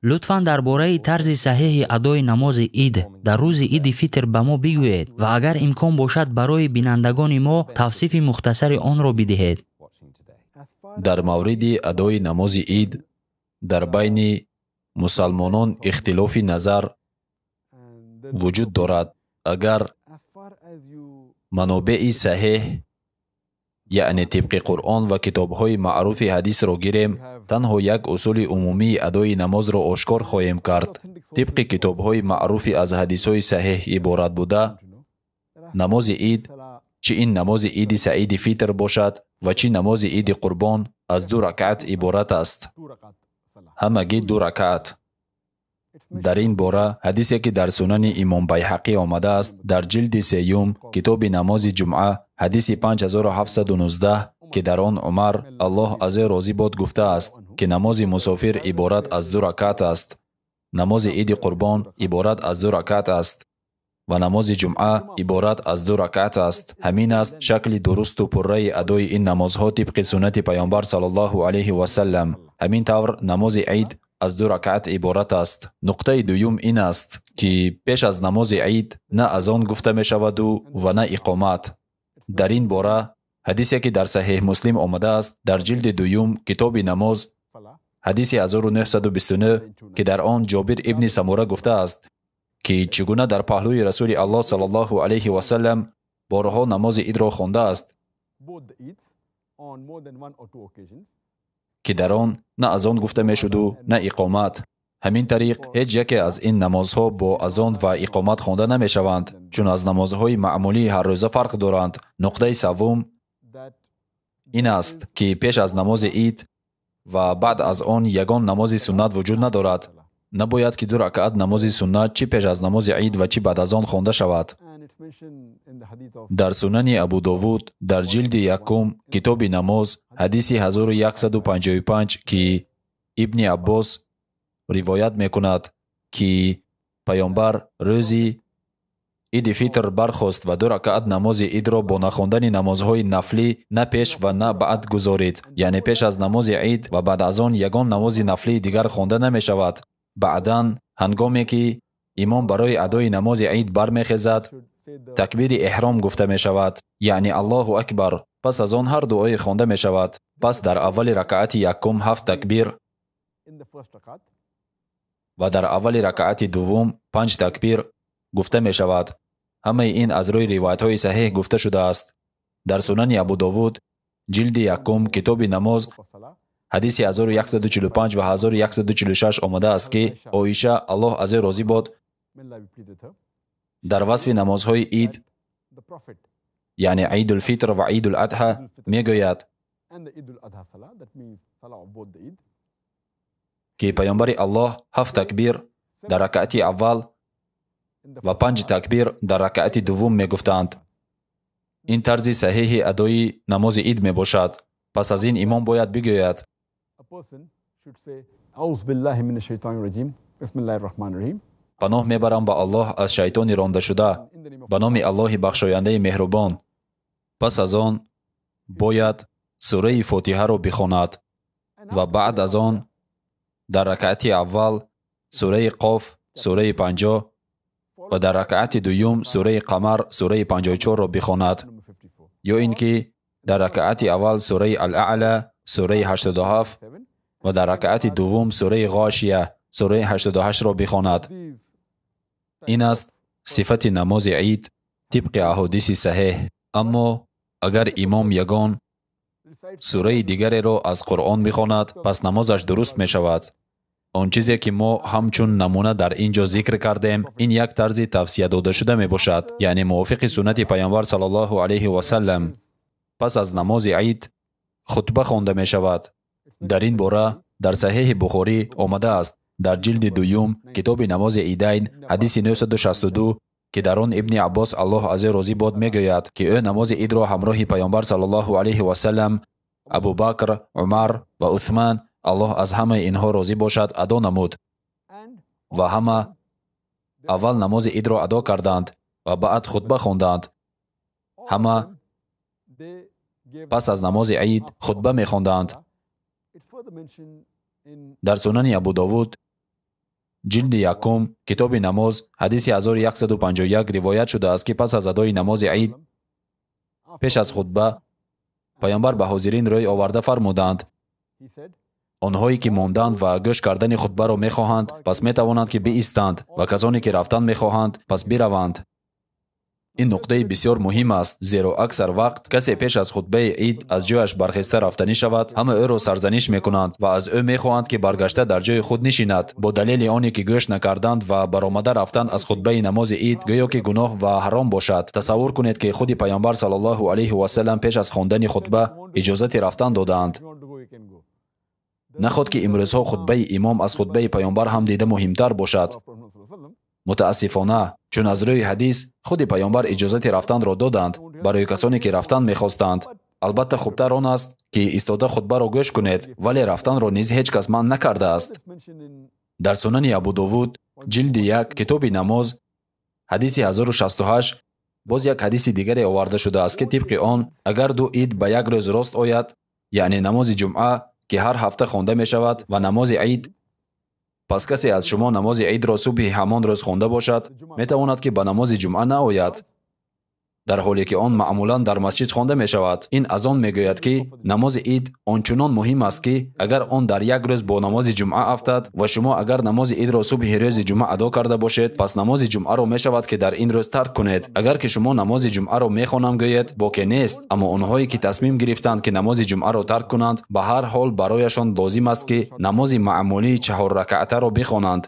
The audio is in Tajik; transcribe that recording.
Лутфан дар бораи тарзи саҳеҳи адои намози ид дар рӯзи иди фитр ба мо бигӯед ва агар имкон бошад, барои бинандагони мо тавсифи мухтасари онро бидиҳед. Дар мавриди адои намози ид дар байни мусалмонон ихтилофи назар вуҷуд дорад. Агар манобеи саҳеҳ, яъне тибқи Қуръон ва китобҳои маъруфи ҳадисро гирем, танҳо як усули умумии адои намозро ошкор хоҳем кард. Тибқи китобҳои маъруфи аз ҳадисҳои саҳеҳ иборат буда, намози ид, чӣ ин намози иди саиди фитр бошад ва чӣ намози иди қурбон, аз 2 ракаат иборат аст. Ҳамагӣ 2 ракаат. Дар ин бора ҳадисе, ки дар сунани имом Байҳақӣ омадааст, дар ҷилди сеюм китоби намози ҷумъа, ҳадиси 5719, ки дар он Умар, Аллоҳ аз ӯ розӣ бод, гуфтааст, ки намози мусофир иборат аз 2 ракаат аст, намози иди қурбон иборат аз 2 ракаат аст ва намози ҷумъа иборат аз 2 ракаат аст. Ҳамин аст шакли дурусту пурраи адои ин намозҳо тибқи суннати Паёмбар саллаллоҳу алайҳи васаллам. Ҳамин тавр намози ид аз 2 ракаат иборат аст. Нуқтаи дуюм ин аст, ки пеш аз намози ид на азон гуфта мешаваду ва на иқомат. Дар ин бора ҳадисе, ки дар Саҳеҳ Муслим омадааст, дар ҷилди дуюм китоби намоз, ҳадиси 1929, ки дар он Ҷобир ибни Самура гуфтааст, ки чӣ гуна дар паҳлӯи Расули Аллоҳ саллаллоҳу алайҳи васаллам борҳо намози идро хондааст, ки дар он на азон гуфта мешуду на иқомат. Ҳамин тариқ ҳеҷ яке аз ин намозҳо бо азон ва иқомат хонда намешаванд, чун аз намозҳои маъмулии ҳаррӯза фарқ доранд. Нуқтаи севум ин аст, ки пеш аз намози ид ва баъд аз он ягон намози суннат вуҷуд надорад. Набояд ки 2 ракаат намози суннат чӣ пеш аз намози ид ва чӣ баъд аз он хонда шавад. Дар сунани Абу Довуд дар ҷилди якум китоби намоз, ҳадиси 1155, ки Ибни Аббос ривоят мекунад, ки Паёмбар рӯзи иди фитр бархост ва 2 ракаат намози идро бо нахондани намозҳои нафлӣ на пеш ва на баъд гузорид. Яъне пеш аз намози ид ва баъд аз он ягон намози нафлии дигар хонда намешавад. Баъдан ҳангоме ки имом барои адои намози ид бармехезад, такбири эҳром гуфта мешавад, яъне Аллоҳу акбар. Пас аз он ҳар дуое хонда мешавад. Пас дар аввали ракаати якум 7 такбир ва дар аввали ракаати дуввум 5 такбир гуфта мешавад. Ҳамаи ин аз рӯи ривоятҳои саҳеҳ гуфта шудааст. Дар сунани Абу Довуд ҷилди якум китоби намоз, ҳадиси 1145 ва 1146 омадааст, ки Оиша, Аллоҳ аз ӯ розӣ бод, дар васфи намозҳои ид, яъне Идулфитр ва Идуладҳа, мегӯяд, ки Паёмбари Аллоҳ 7 такбир дар ракаати аввал ва 5 такбир дар ракаати дуввум мегуфтанд. Ин тарзи саҳеҳи адои намози ид мебошад. Пас аз ин имом бояд бигӯяд: паноҳ мебарам ба Аллоҳ аз шайтони рондашуда, ба номи Аллоҳи бахшояндаи меҳрубон. Пас аз он бояд сураи Фотиҳаро бихонад ва баъд аз он дар ракаати аввал сураи Қоф, сураи 50 ва дар ракаати дуюм сураи Қамар, сураи 54-ро бихонад, ё ин ки дар ракаати аввал сураи Ал-Аъла, сураи 87 ва дар ракаати дуввум сураи Ғошия, сураи 88-ро бихонад. Ин аст сифати намози ид тибқи аҳодиси саҳеҳ. Аммо агар имом ягон сураи дигареро аз Қуръон бихонад, пас намозаш дуруст мешавад. Он чизе ки мо ҳамчун намуна дар ин ҷо зикр кардем, ин як тарзи тавсия додашуда мебошад, яъне мувофиқи суннати Паёмбар саллаллоҳу алайҳи васаллам. Пас аз намози ид хутба хонда мешавад. Дар ин бора дар Саҳеҳи Бухорӣ омадааст, дар ҷилди дуюм китоби намози идайн, ҳадиси 962, ки дар он Ибни Аббос, Аллоҳ аз ӯ розӣ бод, мегӯяд, ки ӯ намози идро ҳамроҳи Паёмбар саллаллоҳу алайҳи васаллам, Абубакр, Умар ва Усман, Аллоҳ аз ҳамаи инҳо розӣ бошад, адо намуд ва ҳама аввал намози идро адо карданд ва баъд хутба хонданд. Ҳама пас аз намози ид хутба мехонданд. Дар Сунани Абу Довуд, ҷилди якум, китоби намоз, ҳадиси 1151 ривоят шудааст, ки пас аз адои намози ид пеш аз хутба паёмбар ба ҳозирин рӯй оварда фармуданд: онҳое ки монданд ва гӯш кардани хутбаро мехоҳанд, пас метавонанд ки биистанд, ва касоне ки рафтан мехоҳанд, пас бираванд. Ин нуқтаи бисёр муҳим аст, зеро аксар вақт касе пеш аз хутбаи ид аз ҷояш бархеста рафтанӣ шавад, ҳама ӯро сарзаниш мекунанд ва аз ӯ мехоҳанд, ки баргашта дар ҷои худ нишинад, бо далели оне ки гӯш накарданд ва баромада рафтан аз хутбаи намози ид гӯё ки гуноҳ ва ҳаром бошад. Тасаввур кунед, ки худи паёмбар саллаллоҳу алайҳи васаллам пеш аз хондани хутба иҷозати рафтан додаанд. Наход ки имрӯзҳо хутбаи имом аз хутбаи паёмбар ҳам дида муҳимтар бошад. Мутаассифона, чун аз рӯи ҳадис худи паёмбар иҷозати рафтанро доданд барои касоне ки рафтан мехостанд. Албатта, хубтар он аст, ки истода хутбаро гӯш кунед, вале рафтанро низ ҳеҷ кас манъ накардааст. Дар Сунани Абу Довуд, ҷилди 1, китоби намоз, ҳадиси 1068 боз як ҳадиси дигаре оварда шудааст, ки тибқи он агар ду ид ба як рӯз рост ояд, яъне намози ҷумъа, ки ҳар ҳафта хонда мешавад, ва намози ид, пас касе аз шумо намози идро субҳи ҳамон рӯз хонда бошад, метавонад ки ба намози ҷумъа наояд, дар ҳоле ки он маъмулан дар масҷид хонда мешавад. Ин аз он мегӯяд, ки намози ид ончунон муҳим аст, ки агар он дар як рӯз бо намози ҷумъа афтад ва шумо агар намози идро субҳи рӯзи ҷумъа адо карда бошед, пас намози ҷумъаро мешавад, ки дар ин рӯз тарк кунед. Агар ки шумо намози ҷумъаро мехонам гӯед, боке нест, аммо онҳое ки тасмим гирифтанд, ки намози ҷумъаро тарк кунанд, ба ҳар ҳол барояшон лозим аст, ки намози маъмулии чаҳорракъатаро бихонанд.